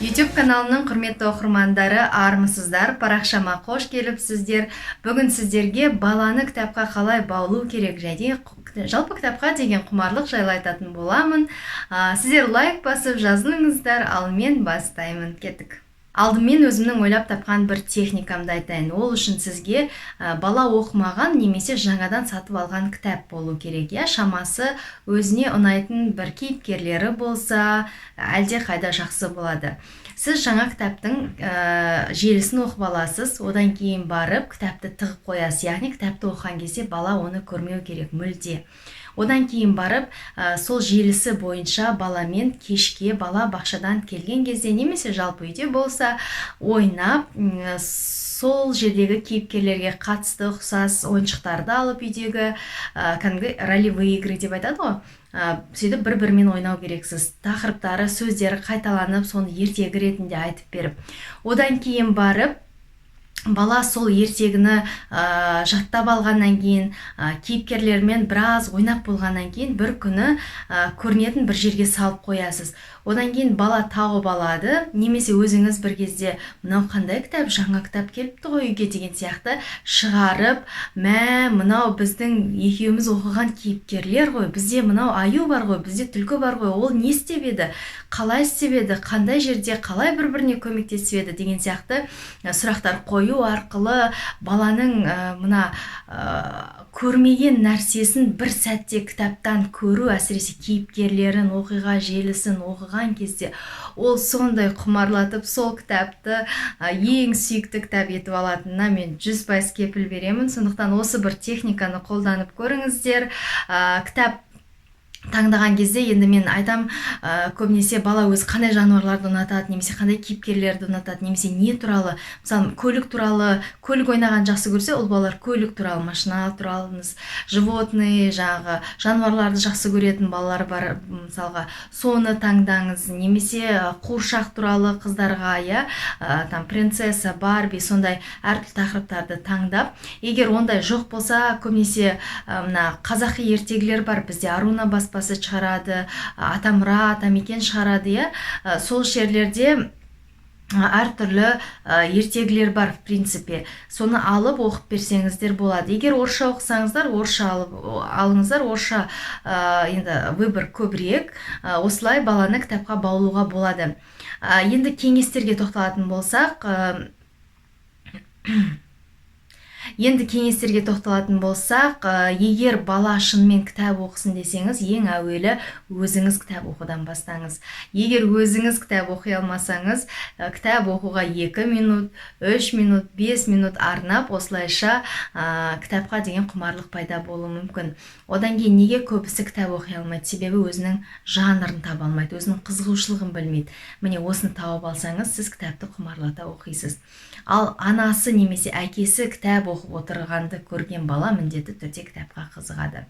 YouTube каналының құрметті оқырмандары, армысыздар, парақшама қош келіпсіздер. Бүгін сіздерге баланы кітапқа қалай баулу керек және жалпы кітапқа деген құмарлық жайлы айтатын боламын. Сіздер лайк басып жазылыңыздар, ал мен бастаймын. Кеттік. Алдымен өзімнің ойлап тапқан бір техникамды айтайын. Ол үшін сізге бала оқымаған немесе жаңадан сатып алған кітап болу керек. Иә, шамасы өзіне ұнайтын бір кейіпкерлері болса, әлде қайда жақсы болады. Сіз жаңа кітаптың желісін оқып аласыз, одан кейін барып кітапты тығып қоясыз. Яғни кітапты оқыған кезде бала оны көрмеу керек мүлде. Одан кейін барып сол желісі бойынша баламен кешке, бала бақшадан келген кезде немесе жалпы үйде болса, ойнап, сол жердегі кейіпкерлерге қатысты ұқсас ойыншықтарды алып, үйдегі кәдімгі ролевые игры деп айтады ғой, сөйтіп бір бірімен ойнау керексіз. Тақырыптары, сөздері қайталанып, соны ертегі ретінде айтып беріп, одан кейін барып бала сол ертегіні жаттап алғаннан кейін, кейіпкерлермен біраз ойнап болғаннан кейін, бір күні көрінетін бір жерге салып қоясыз. Одан кейін бала тауып алады немесе өзіңіз бір кезде: «Мынау қандай кітап? Жаңа кітап келіпті ғой үйге», – деген сияқты шығарып, мә, мынау біздің екеуміз оқыған кейіпкерлер ғой, бізде мынау аю бар ғой, бізде түлкі бар ғой, ол не істеп еді, қалай істеп еді, қандай жерде қалай бір біріне көмектесіп еді деген сияқты сұрақтар қою арқылы баланың мына көрмеген нәрсесін бір сәтте кітаптан көру, әсіресе кейіпкерлерін, оқиға желісін оқыған кезде, ол сондай құмарлатып, сол кітапты ең сүйікті кітап етіп алатынына мен 100% кепіл беремін. Сондықтан осы бір техниканы қолданып көріңіздер. Кітап таңдаған кезде енді мен айтам, көбінесе бала өзі қандай жануарларды ұнатады немесе қандай кейіпкерлерді ұнатады немесе не туралы, мысалы, көлік туралы, көлік ойнағанды жақсы көрсе, ұл балалар көлік туралы, машина туралы, животные, жаңағы жануарларды жақсы көретін балалар бар, мысалға, соны таңдаңыз. Немесе қуыршақ туралы қыздарға, иә, там принцесса Барби, сондай әртүрлі тақырыптарды таңдап, егер ондай жоқ болса, көбінесе мына қазақи ертегілер бар бізде, Аруна баспасы шығарады, Атамұра, Атамекен шығарады, иә, сол жерлерде әртүрлі ертегілер бар, в принципе, соны алып оқып берсеңіздер болады. Егер орысша оқысаңыздар, орысша алып алыңыздар, орысша енді выбор көбірек. Осылай баланы кітапқа баулуға болады. Енді кеңестерге тоқталатын болсақ, егер бала шынымен кітап оқысын десеңіз, ең әуелі өзіңіз кітап оқудан бастаңыз. Егер өзіңіз кітап оқи алмасаңыз, кітап оқуға 2 минут, 3 минут, 5 минут арнап, осылайша кітапқа деген құмарлық пайда болуы мүмкін. Одан кейін неге көбісі кітап оқи алмайды? Себебі өзінің жанрын таба алмайды, өзінің қызығушылығын білмейді. Міне, осыны тауып алсаңыз, сіз кітапты құмарлата оқисыз. Ал анасы немесе әкесі кітап оқып отырғанды көрген бала міндетті түрде кітапқа қызығады.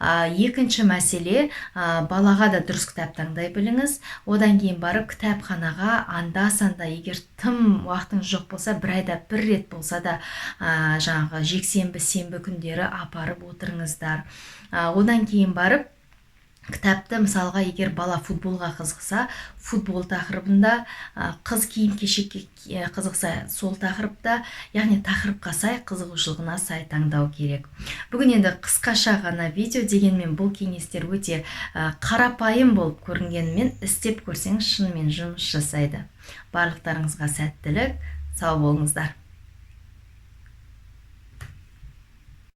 Екінші мәселе, балаға да дұрыс кітап таңдай біліңіз. Одан кейін барып кітапханаға анда санда, егер тым уақытыңыз жоқ болса, бір айда бір рет болса да, жаңағы жексенбі, сенбі күндері апарып отырыңыздар. Одан кейін барып кітапты, мысалға, егер бала футболға қызықса, футбол тақырыбында, қыз киім кешекке қызықса, сол тақырыпта, яғни тақырыпқа сай, қызығушылығына сай таңдау керек. Бүгін енді қысқаша ғана видео, дегенмен бұл кеңестер өте қарапайым болып көрінгенімен, істеп көрсеңіз, шынымен жұмыс жасайды. Барлықтарыңызға сәттілік, сау болыңыздар.